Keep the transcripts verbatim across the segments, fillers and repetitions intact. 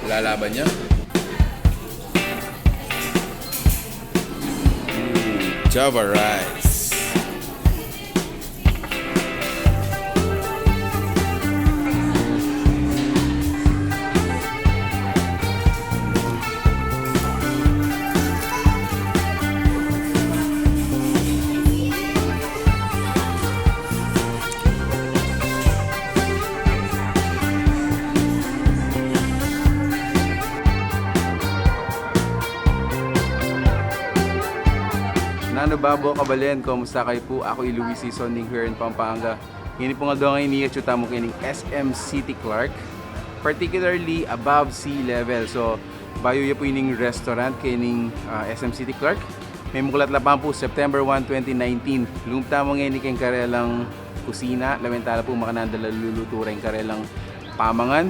Lalaban niya. Ooh, Java rice. Nanu babo, kabalen, kumusta kayu pu? Aku i Luis Sison ning here in Pampanga. Ini pung aldo ngeni, atyu tamu kening S M City Clark, particularly above sea level. So, bayu ya pu ining restaurant kening, ah, S M City Clark. Mekuklat la pa pu, September one, twenty nineteen. Lugud tamu ngeni keng karelang kusina, lawen tala pu makananu da la lulutu reng karelang pamangan.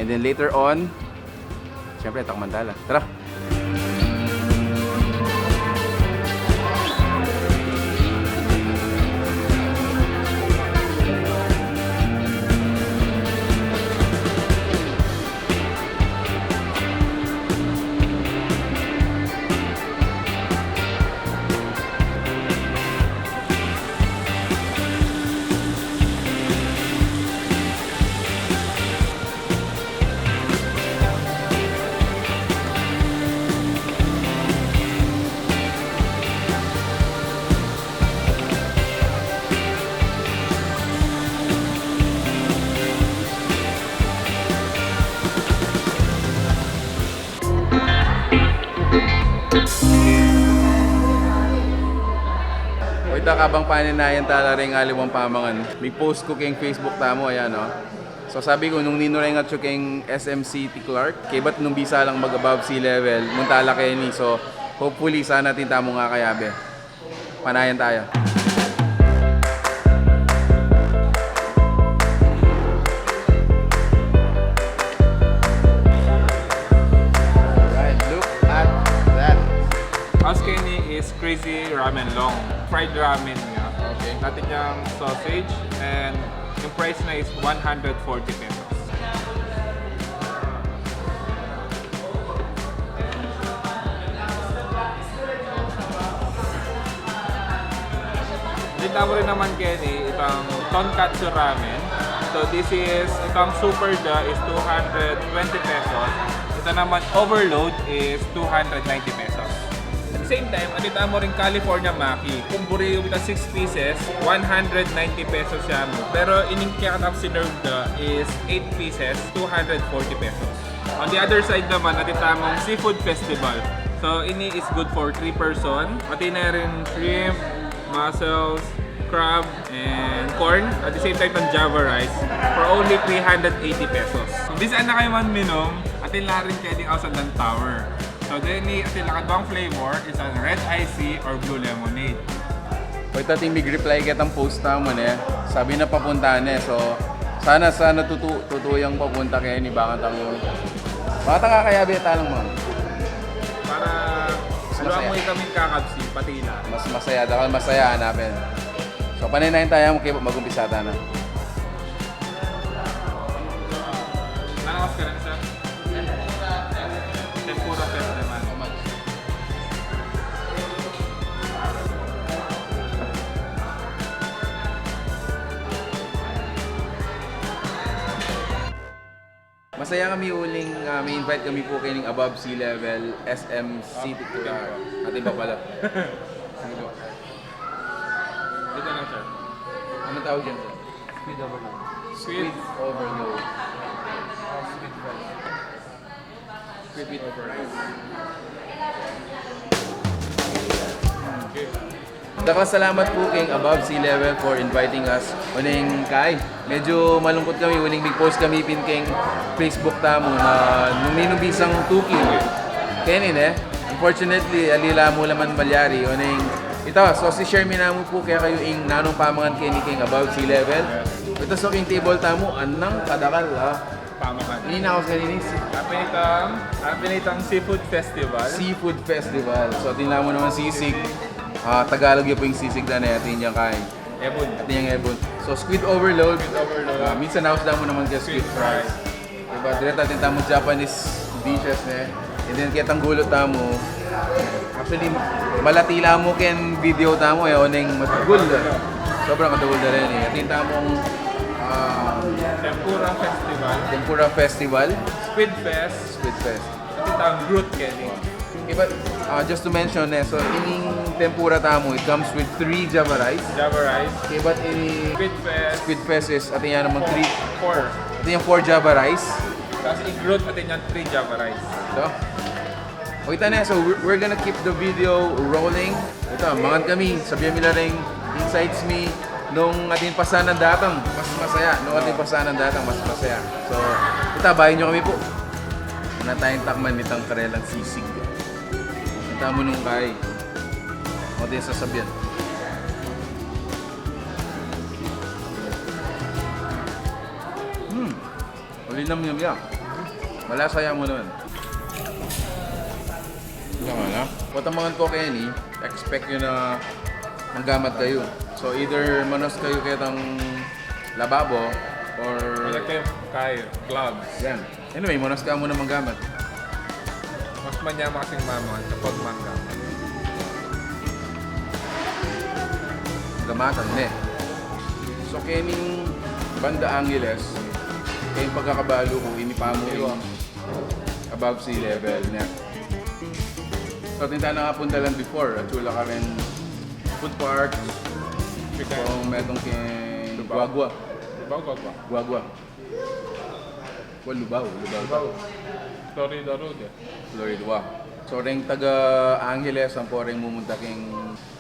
And then later on, siyempre, takman tala. Tara! O ita, kabang paninayan tala reng aliwang pamangan, migpost ku keng Facebook tamu, ayan, o. So, sabi ku, nung ninu reng atyu keng S M City Clark, kaybat nung bisa lang mag-above sea level, munta la keni. So, hopefully, sana atin tamung akayabe. Panayan taya. Alright, look at that. As keni is Crazy Ramen Long. Fried ramen niya. Okay. Atin yang sausage and yung price na is one hundred forty pesos. Atin tamu rin naman keni, itang tonkatsu ramen. So this is, itang super da is two hundred twenty pesos. Ita naman overload is two hundred ninety pesos. At the same time, atin tamu ring California Maki. Kung buri yu ita six pieces, one hundred ninety pesos siya mu. Pero ining kaya katap sinerve da is eight pieces, two hundred forty pesos. On the other side naman, atin tamung Seafood Festival. So, ini is good for three person. Atin na rin shrimp, mussels, crab, and corn. At the same time, ng Java rice for only three hundred eighty pesos. Kung bisan na kayu man minum, atin la rin keni ing ausan dang tower. So, deni, atin la kadwang flavor, is a red iced tea or blue lemonade. O, ita atin mig-reply ketang post tamu, ne. Sabi na papunta ne. So, sana, sana tutu, tutu yang papunta keni, baka tang, baka tang kakayabe talang man. Para mas masaya. Alam mo kami kakabsi, pati na. Mas masaya, dakal masaya hanapin. So, paninayan taya, mag-, mag-umpisa tana. Nanawas ka rin, sir? Tempura set naman. Masaya kami uling, ah, ma-invite kami pu kening Above Sea Level, S M City Clark. Atin pa pala. Sige po. Dito lang, sir. Anong tawag dyan, sir? Squid overload. Squid? Squid overload. Squid overload. Okay. Dakal a salamat pu keng Above Sea Level for inviting us. Uling kai, medyo malungkut kami, uling mig-post kami pin keng Facebook tamu na nung ninu bisang tuki keni, ne. Unfortunately, ali la mu naman malyari. Uling ita, so, si-share mi namu pu kekayu ing nanung pamangan keni keng Above Sea Level. Ita, so, keng table tamu, anang kadakal, ha. Pamangan. Ini na ako sa kanini, si- Atin itang, atin itang Seafood Festival. Seafood Festival. So, atin la mu naman sisig. Ah, Tagalog ya pu ing sisig da, ne, atin yang kain. Ebon. Atin yang ebon. So, squid overload. Squid overload. Ah, minsan nausdan mu naman kaya squid fries. Squid fries. Direta atin tamu Japanese dishes, ne. And then, ketang gulut tamu. Actually, malati la mu keng video tamu, e, oneng matagul. Sobrang matagul na rin, e. Atin tamung, ah, Tempura Festival. Tempura Festival. Squid Fest. Squid Fest. Atin tamung Groot, Kenny. Okay, but, uh, just to mention, e, so, ining tempura tamu, it comes with three Java rice. Java rice. Okay, but ini Squid Fest. Squid Fest is, atin ya naman three. Four. Atin yang four Java rice. Tas ing Groot, atin yang three Java rice. So, o, ita na, so we're, we're gonna keep the video rolling. Ita, mangan kami, sabian mi la ring insights mi nung atin pasan a datang, mas masaya. Nung atin pasan a datang, mas masaya. So, ita, bayan yu kami pu. Muna tayung takman nitang karelang sisig. Ita mu nung kai. O, di sasabian. Hmm. Malinam ya. Malasa ya mu naman. Tama na. Patamangan ku keni, expect yu na manggamat kayu. So, either manos kayu ketang lababo or... Wala kayu kaya, gloves. Yan. Anyway, manos ka muna manggamat. Mas manyama kasing mamangan kapag manggamat. Gamatan, ne. So, kening banda Angeles, keng pagkakabalu ku, ini pa mu ing above sea level, ne. So, atin tana nga puntalan before, atiu la keng food park, kung metung keng Guagua. Lubao, Guagua. Guagua. Wa, Lubao, Lubao. Lubao. Florida Road, e. Florida, wa. So, reng taga Angeles, ampo reng mumunta keng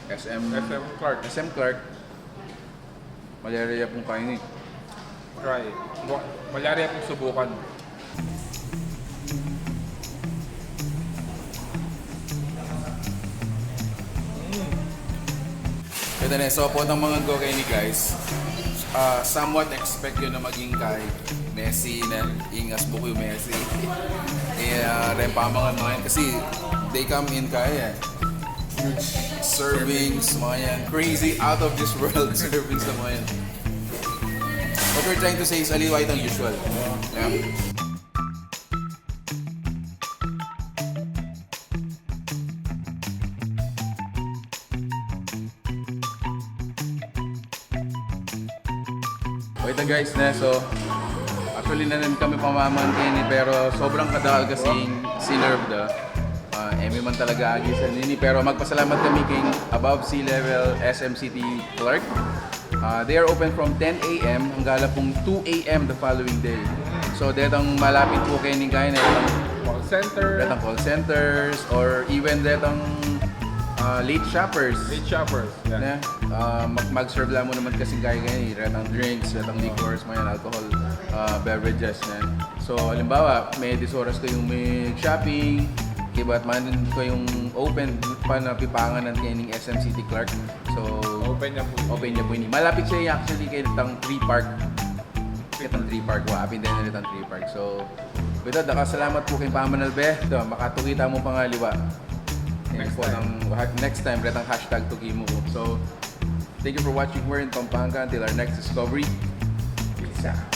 S M, S M Clark. S M Clark. Malyari ya pung kaini. Try. Wa-, malyari ya pung subukan. Ita na, so, potang mangan ku keni, guys. Ah, somewhat expect yu na maging kay messy na, ing asbuk yu messy. E, ah, reng pamangan, mangan kasi they come in kay, e, huge servings, mga yan. Crazy, out of this world servings na mga yan. What we're trying to say is, aliwa itang usual. Yeah. Okay, ita, guys, ne. So, actually, nanan kami pamamangan keni, pero sobrang kadakal kasing sinerve da. Ah, e mi man talaga agisan ini, pero magpasalamat kami keng Above Sea Level S M City Clark. Ah, they are open from ten A M hanggang la pung two A M the following day. So, detang malapit pu keni, kaya na detang, call center, detang call centers, or even detang, ah, late shoppers. Late shoppers, yeah. Ne? Ah, mag-, mag-serve la mu naman kasing kaya keni, detang drinks, detang liquors, mga yan, alcohol, ah, beverages, ne? So, halimbawa, medyas oras kayung mag-shopping, kaybat man kayung open pa na pipanganan kening S M City Clark. So, open ya pu. Open ya pu ini. Malapit siya actually ketang Tree Park. Ketang Tree Park, wa. Apin din ketang Tree Park. So, with that, dakal salamat pu keng pamanalbe. Ita, makatuki tamu pa ngaliwa. Next time. Next time, retang hashtag tuki mu ku. So, thank you for watching. We're in Pampanga. Until our next discovery. Peace out.